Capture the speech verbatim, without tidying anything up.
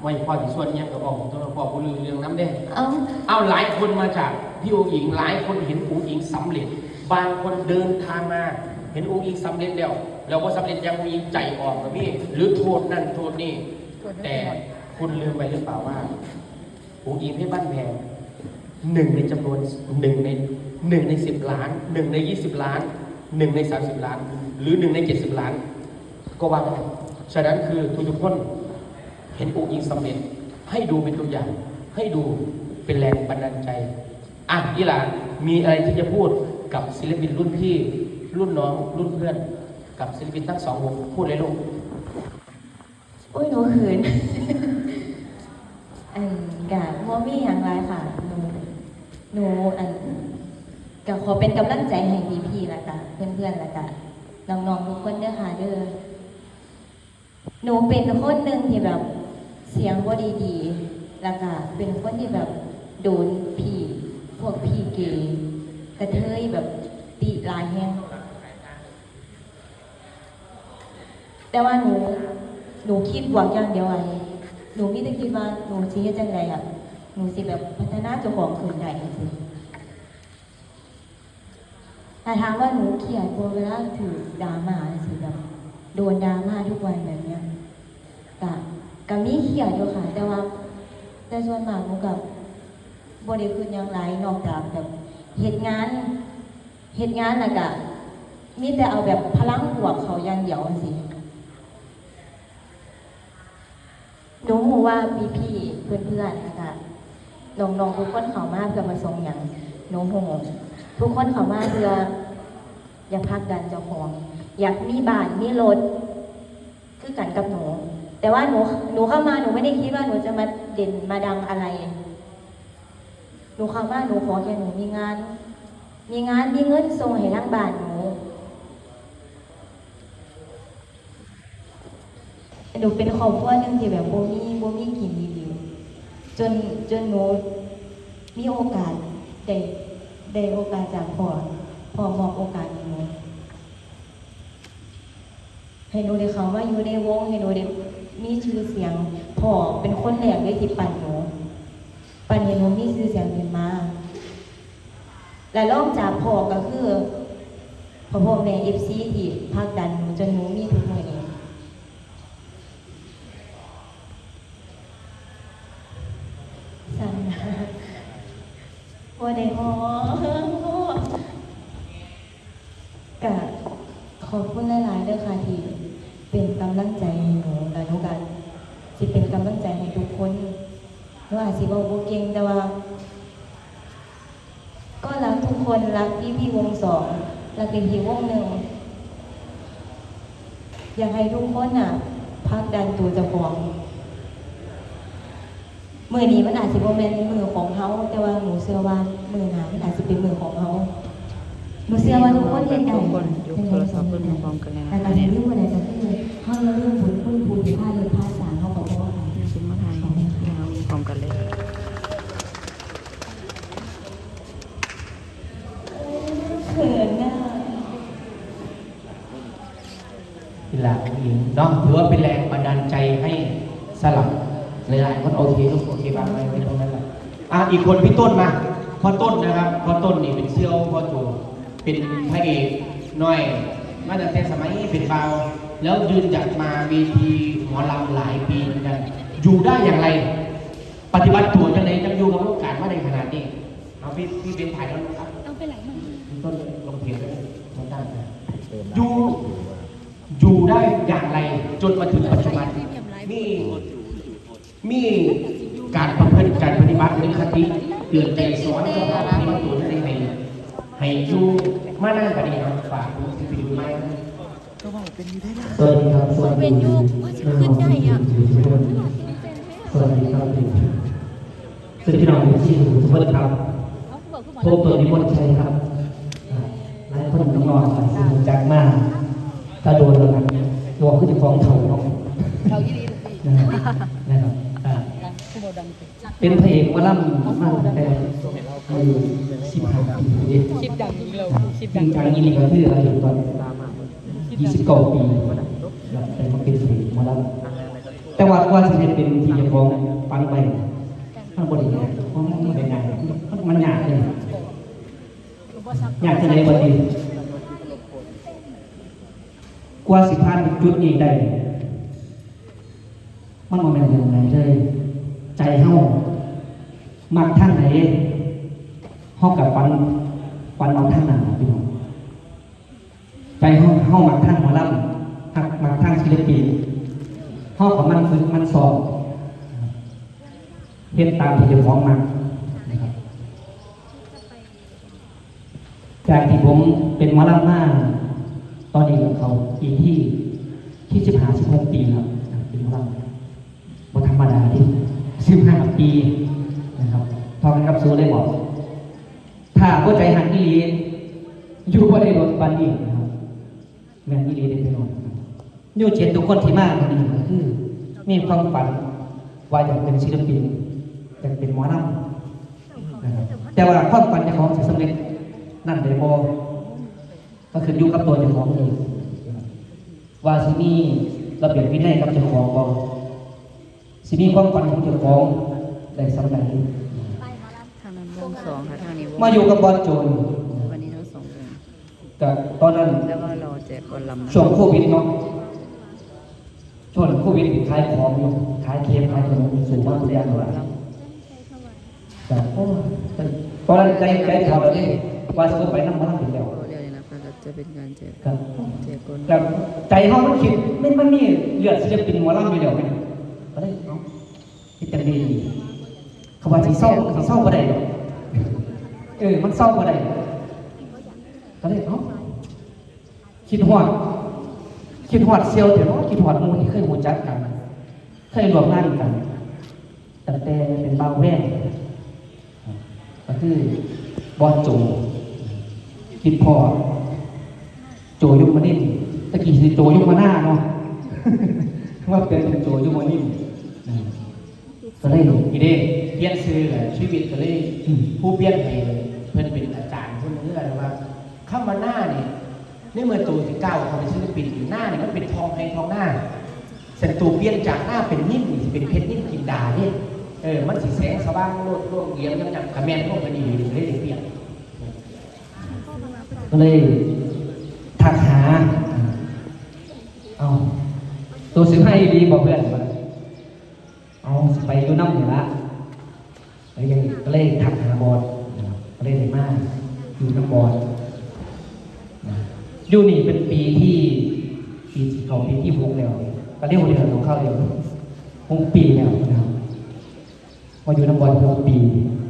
ไม่พอสิส่วนอิหยังก็บอกตัวพ่อผู้ลือเรื่องน้ำเด้ เอา เอาหลายคนมาจากพี่อุ๋งอิ๋ง หลายคนเห็นอุ๋งอิ๋งสำเร็จ บางคนเดินทางมา เห็นอุ๋งอิ๋งสำเร็จแล้ว แล้วว่าสำเร็จยังมีใจอ่อนกับพี่ หรือโทษนั่นโทษนี่ แต่คุณลืมไปหรือเปล่าว่า อุ๋งอิ๋งเพชรบ้านแพงหนึ่งในจำนวนหนึ่งในหนึ่งในสิบล้านหนึ่งในยี่สิบล้านหนึ่งในสามสิบล้าน หรือหนึ่งในเจ็ดสิบล้าน ก็ว่าได้ฉะนั้นคือทุกๆคน เห็นอุ๋งอิ๋งสำเร็จ ให้ดูเป็นตัวอย่าง ให้ดูเป็นแรงบันดาลใจ อ่ะอีหลามีอะไรที่จะพูดกับศิลปินรุ่นพี่ รุ่นน้อง รุ่นเพื่อน กับศิลปินทั้งสองวงพูดเลยลูก อุ้ยหนูเขิน อันกะบ่มีหยังหลายค่ะ หนู หนูอันกะขอเป็นกำลังใจให้พี่ๆ แล้วกะเพื่อนๆ แล้วกะน้องๆ ทุกคนเด้อค่ะเด้อ หนูเป็นคนหนึ่งที่แบบเสียงบ่ดีๆ แล้วกะเป็นคนที่แบบโดนพี่พวกพี่เกย์กระเทยแบบติหลายแฮง แต่ว่าหนู หนูคิดบวกอย่างเดียวอะ หนูมีแต่คิดว่าหนูสิเฮ็ดจั่งใดอะ หนูสิแบบพัฒนาเจ้าของขึ้นได้จั่งซี้ ถ้าถามว่าหนูเครียดบ่เวลาถูกดราม่าจั่งซี้ แบบโดนดราม่าทุกวันแบบเนี้ย กะ กะมีเครียดอยู่ค่ะ แต่ว่า แต่ส่วนมากหนูกะบ่ได้คิดหยังหลายนอกจากแบบเฮ็ดงาน เฮ็ดงานแล้วกะมีแต่เอาแบบพลังบวกเข้าอย่างเดียวจั่งซี้ หนูรู้ว่าพี่ๆ เพื่อนๆ แล้วกะน้องๆ ทุกคนเข้ามาเพื่อประสงค์หยัง หนูรู้ ทุกคนเข้ามาเพื่ออยากผลักดันเจ้าของ อยากมีบ้าน มีรถ คือกันกับหนู แต่ว่าหนู หนูเข้ามา หนูไม่ได้คิดว่าหนูจะมาเด่นมาดังอะไร หนูเข้ามา หนูขอแค่หนูมีงาน มีงาน มีเงินส่งให้ทางบ้านหนู หนูเป็นครอบครัวหนึ่งที่แบบบ่มี บ่มีกินอีหลี จน จนหนูมีโอกาสได้ ได้โอกาสจากพ่อ พ่อมอบโอกาสให้หนู ให้หนูได้เข้ามาอยู่ในวง ให้หนูได้มีชื่อเสียง พ่อเป็นคนแรกเลยที่ปั้นหนู ปั้นให้หนูมีชื่อเสียงขึ้นมา และรองจากพ่อก็คือ พ่อพ่อแม่ เอฟซี ที่ผลักดันหนูจนหนูมีทุกมื้อนี้ สั่น บ่ได้ฮ้อง กะขอบคุณหลายๆ เด้อค่ะที่เป็นกำลังใจให้หนู และหนูกะสิเป็นกำลังใจให้ทุกคน หนูอาจสิเว้าบ่เก่ง แต่ว่า ก็รักทุกคน รักพี่ๆ วงสอง รักพี่ๆ วงหนึ่ง อยากให้ทุกคนน่ะผลักดันตัวเจ้าของ มื้อนี้มันอาจสิบ่แม่นมื้อของเฮา แต่ว่าหนูเชื่อว่ามื้อหน้ามันอาจสิเป็นมื้อของเฮา หนูเชื่อว่าทุกคนเฮ็ดได้ ทุกคนยกโทรศัพท์ขึ้นมาพร้อมกันเลยนะ แต่การที่มื้อใดก็คือเฮาอย่าลืมบุญคุณผู้ที่พาเฮ็ดพาสร้างเฮาก็บ่ว่ากัน นี่คือมาทางพร้อมกันเลย เขินน่ะ นี่แหละเองเนาะถือว่าเป็นแรงบันดาลใจให้สำหรับหลายๆคนโอเคลูกโอเคบางไว้ไว้ตรงนั้นแหละอ่ะอีกคนพี่ต้นมาพ่อต้นนะครับพ่อต้นนี่เป็นเสี่ยวพ่อโจเป็นพระเอกหน่อยมาตั้งแต่สมัยเป็นบ่าวแล้วยืนหยัดมาเวทีหมอลำหลายปีเหมือนกันอยู่ได้อย่างไร ปฏิบัติตัวจังไดจังอยู่กับวงการมาได้ขนาดนี้เอาพี่พี่เป็นถ่ายแล้วนะครับ เอาไปไหลมา พี่ต้นลงเพจไว้นะมาตั้งนะอยู่อยู่ได้อย่างไรจนมาถึงปัจจุบัน มีมีการประพฤติการปฏิบัติหรือคติเตือนใจสอนเจ้าของปฏิบัติตัวจังไดให้ให้อยู่มานานกว่านี้ครับฝากถึงศิลปินรุ่นใหม่นะ สวัสดีครับ สวัสดี เป็นยุคว่าสิขึ้นได้อะ สวัสดีครับ สวัสดีพี่น้องที่ทุกคนครับ พบตัวนิมนต์ชัยครับอ่าหลายคนน้องๆอาจจะรู้จักมาตาโดนแล้วนะบอกคือจะฟ้องเถ่าเนาะ เขายี่ดี นะครับนะครับอ่า ผู้บ่ดังติ เป็นพระเอกหมอลำมาตั้งแต่อายุสิบห้าปี คลิปดังนี้เราคลิป จ ดั ริ ง งจังอีกก็คืออายุตอนยี่สิบเก้าปีครับแต่มาเป็นพระเอกหมอลำ แต่ว่ากว่าสิได้เป็นที่เจ้าของฝันไว้ มันบ่ได้ง่าย มันบ่ได้ง่าย มัน มันยากเลย ยากจังได๋บัดนี้ กว่าสิผ่านจุดนี้ได้ มันบ่แม่นเรื่องง่ายเลย ใจเฮามักทางใด เฮาก็ฝัน ฝันเอาทางนั้นล่ะพี่น้อง ใจเฮา เฮามักทางหมอลำ มัก มักทางศิลปิน เฮาก็หมั่นฝึกหมั่นซ้อม เฮ็ดตามที่เจ้าของมักนะครับ จากที่ผมเป็นหมอลำมา ตอนนี้ก็เข้าปีที่ ที่สิบห้า สิบหก ปีแล้ว เป็นหมอลำ บ่ธรรมดาเด้ สิบห้า ปีนะครับ เท่ากันกับสูเลยบอก ถ้าบ่ใจหักอีหลี อยู่บ่ได้โดนปานนี้นะครับ แม่นอีหลีเด้พี่น้อง นิวเจนทุกคนที่มามื้อนี้ก็คือ มีความฝันว่าอยากเป็นศิลปิน อยากเป็นหมอลำนะครับ แต่ว่าความฝันเจ้าของสิสำเร็จนั่นได้บ่ ก็ขึ้นอยู่กับตัวเจ้าของเอง ว่าสิมีระเบียบวินัยกับเจ้าของบ่ สิมีความฝันของเจ้าของได้ส่ำใด ทางนั้นวงสองค่ะ ทางนี้วง มาอยู่กับบอสโจนี่ วันนี้ทั้งสองวง ก็ตอนนั้น แล้วก็รอแจกก่อนลำนะ ช่วงโควิดเนาะ ช่วงโควิดนี่ขายของอยู่ ขายเค้กขายขนมสูงมากทุกอย่างเลย ลำ แต่โอ้ยตอนนั้นใจใจถอดเลยว่าสิไปนำหมอลำอยู่แล้ว ก็เรียกเลยนะคะก็จะเป็นการแจก ครับ แจกก่อน แต่ใจเฮามันคิดมันมันมีเลือดศิลปินหมอลำอยู่แล้วไงก็เลยเอ้าเฮ็ดจังได๋ดี เขาว่าสิเซาสิเซาบ่ได้ดอก เออ มันเซาบ่ได้ ก็เลยเอ้า คิดฮอด คิดฮอดเสี่ยวแท้เนาะ คิดฮอดหมู่ที่เคยรู้จักกัน เคยร่วมงานกัน ตั้งแต่เป็นบ่าวแว่น ก็คือบอสโจ คิดฮอด โจยมนินทร์ ตะกี้ชื่อโจยมนาเนาะ มาเปลี่ยนเป็นโจยมนินทร์ ก็เลย นี่เด้ เปลี่ยนชื่อแหละ ชีวิตก็เลย อืม ผู้เปลี่ยนให้เพิ่นเป็นอาจารย์ผู้หนึ่งเลยว่า คำว่านานี่ ในเมื่อโตสิก้าวเข้าไปศิลปินนี่ นานี่มันเป็นทองไฮทองนา ซั่นโตเปลี่ยนจากนาเป็นนินนี่สิเป็นเพชรนินจินดาเด้ เออ มันสิแสงสว่างโลดโล่งเหลี่ยมยังจังกะแม่นพวกมันนี่เลยได้เปลี่ยน ก็เลยทักหา เอา โตสิให้ดีบอกเพื่อนว่า เอา สิไปอยู่นำนี่ละ ก็เลยก็เลยทักหาบอสนะครับ ก็เลยได้มาอยู่นำบอสนะ อยู่นี่เป็นปีที่ ปีที่เข้าปีที่หกแล้ว ก็เร็วเดือนของเขาเร็ว หก ปีแล้วนะครับ มาอยู่นำบอส หก ปี